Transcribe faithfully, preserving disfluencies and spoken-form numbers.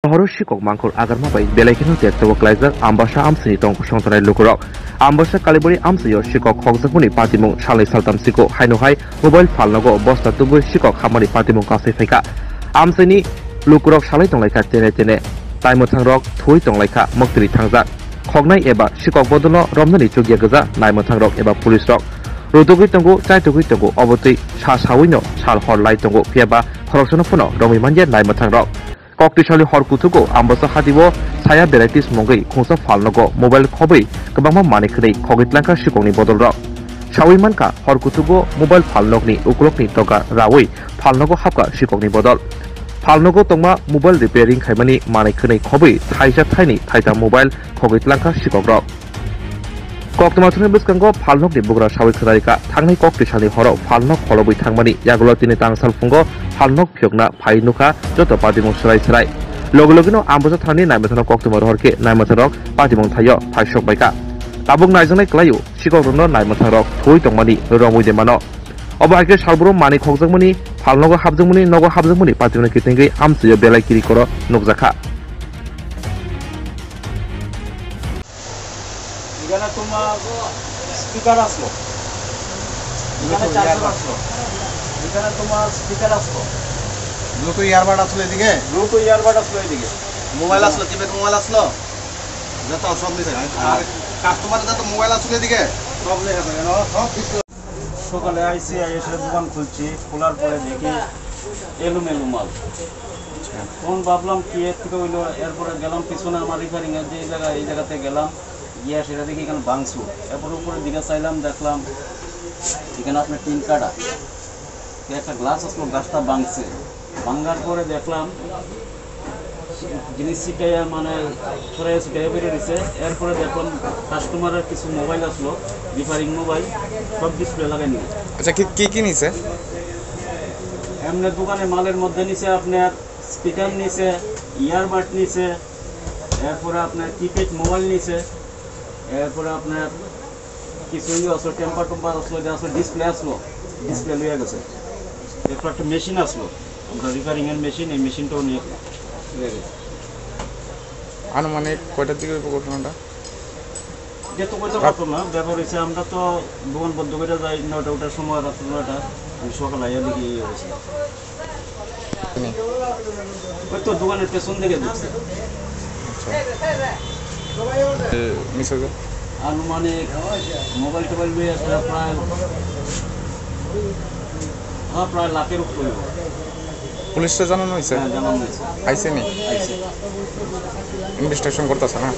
Horo sikok mangkhor agarma bai belai kheno tekto kwlaijak Ambasa amsini tong khosongtonai lukurok. Ambasa Kalibari amsio sikok khokjakmani patimung salnwi saltam siko haino hai mobile phalnogo bosta tubui sikok hamani patimung kasui phaikha. Amsini lukurok salai tonglaikha tene tene. Taimwthangrok thwi tonglaikha mwktwi thangjak. Khoknai eba sikok bodolno romnani chukya gwja naimwthangrok eba police rok. Rutugwi tongo, chaitugwi tongo, obotwi sa sawino sal hor lai tongo, phiyaba khoroksano phano romwi manya naimwthangrok. Koktisalni hor kuthugo Ambasa hatio saya varieties mungwi khungsa phalnogo mobile khobwi kwbangma manwi khwnwi khogwi tlangkha sikokni bodolrok. Sawi mankha hor kuthugo mobile phalnokni ukulokni doga rawi phalnogo hapkha sikokni bodol. Phalnogo tongma mobile repairing khaimani manwi khwnwi khobwi thaisa thaini thaita mobile khogwi tlangkha sikokrok. Koktwma thumni bwskango phalnokni bugra sawi khwnarikha. Thangnai koktisalni horo phalnok kholobwi thangmani yagulo tini tangsal phungo phalnok phiyokna phai nukha joto patimung swrai swrai. Logi logino Ambasa thanani naimwthano koktwma rohor khe naimwthanrok patimung thaio phaisok baikha. Tabuk naijaknai kwlaio sikokrokno naimwthangrok thwi tongmani romwi de mano. Obo hai khe salbrum manwi khokjakmani, phalnogo hapjakmani, nogo hapjakmani patimungni kitingwi amsio belai kiri koro nukjakha. এখানে তোমার স্পিকার আসলো, এখানে চার্জার আসলো, এখানে তোমার স্পিকার আসলো। Bluetooth earbud আসলো এদিকে। ব্লুটুথ ইয়ারবাড আসলো এদিকে। মোবাইল আসলো, কিপ্যাড মোবাইল আসলো। যত সব নিছে। আর কাস্টমার যত মোবাইল আসলো এদিকে। সব নিয়ে গেছে, কেন? সব কিছু। সকালে আইসি, আইসে দোকান খুলছি, খোলার পরে দেখি এলোমেলো মাল। তখন ভাবলাম কি এর থেকে হইলো, এরপরে গেলাম পিছনে আমার রিপেয়ারিং এর যে জায়গা, এই জায়গাতে গেলাম, গিয়ে সেটা দেখি এখানে ভাঙচুর। এরপর উপরের দিকে চাইলাম, দেখলাম এখানে আপনার টিন কাটা, তো একটা গ্লাস আসলো, গ্লাসটা ভাঙছে। ভাঙার পরে দেখলাম জিনিস ছিটাইয়া মানে ছড়াইয়া ছিটাইয়া বেরিয়ে দিছে। এরপরে দেখলাম কাস্টমারের কিছু মোবাইল আসলো, রিপেয়ারিং মোবাইল, সব ডিসপ্লে লাগাই নিল। আচ্ছা, কি কি কি নিছে? এমনি দোকানে মালের মধ্যে নিছে আপনার স্পিকার নিছে, ইয়ারবাড নিছে, এরপরে আপনার কিপ্যাড মোবাইল নিছে, এরপরে আপনার কিছু ইয়ে আসলো, টেম্পার টেম্পার আসলো, যা আসলো, ডিসপ্লে আসলো, ডিসপ্লে লইয়া গেছে। এরপর একটা মেশিন আসলো, আমরা রিপেয়ারিং এর মেশিন, এই মেশিনটাও নিয়ে নিয়ে গেছে। আনুমানিক কয়টার দিকে হইব ঘটনাটা? এটা তো কইতে পারতাম না, ব্যাপার হইছে আমরা তো দোকান বন্ধ করে যাই নয়টা, ওটার সময়, রাত্রে নয়টা, আমি সকালে আইয়া দেখি এই অবস্থা। হুম। ওই তো দোকানের পেছন দিকে ঢুকছে। আচ্ছা। এ, মিস হয়ে গেল। আনুমানিক মোবাইল টোবাইল নিয়ে আসলে প্রায়, হ্যাঁ, প্রায় লাখের উপরে হইব। পুলিশে জানানো হয়েছে? হ্যাঁ, জানানো হয়েছে। আইসে নি? আইসে। ইনভেস্টিগেশন করতেছে না? হ্যাঁ।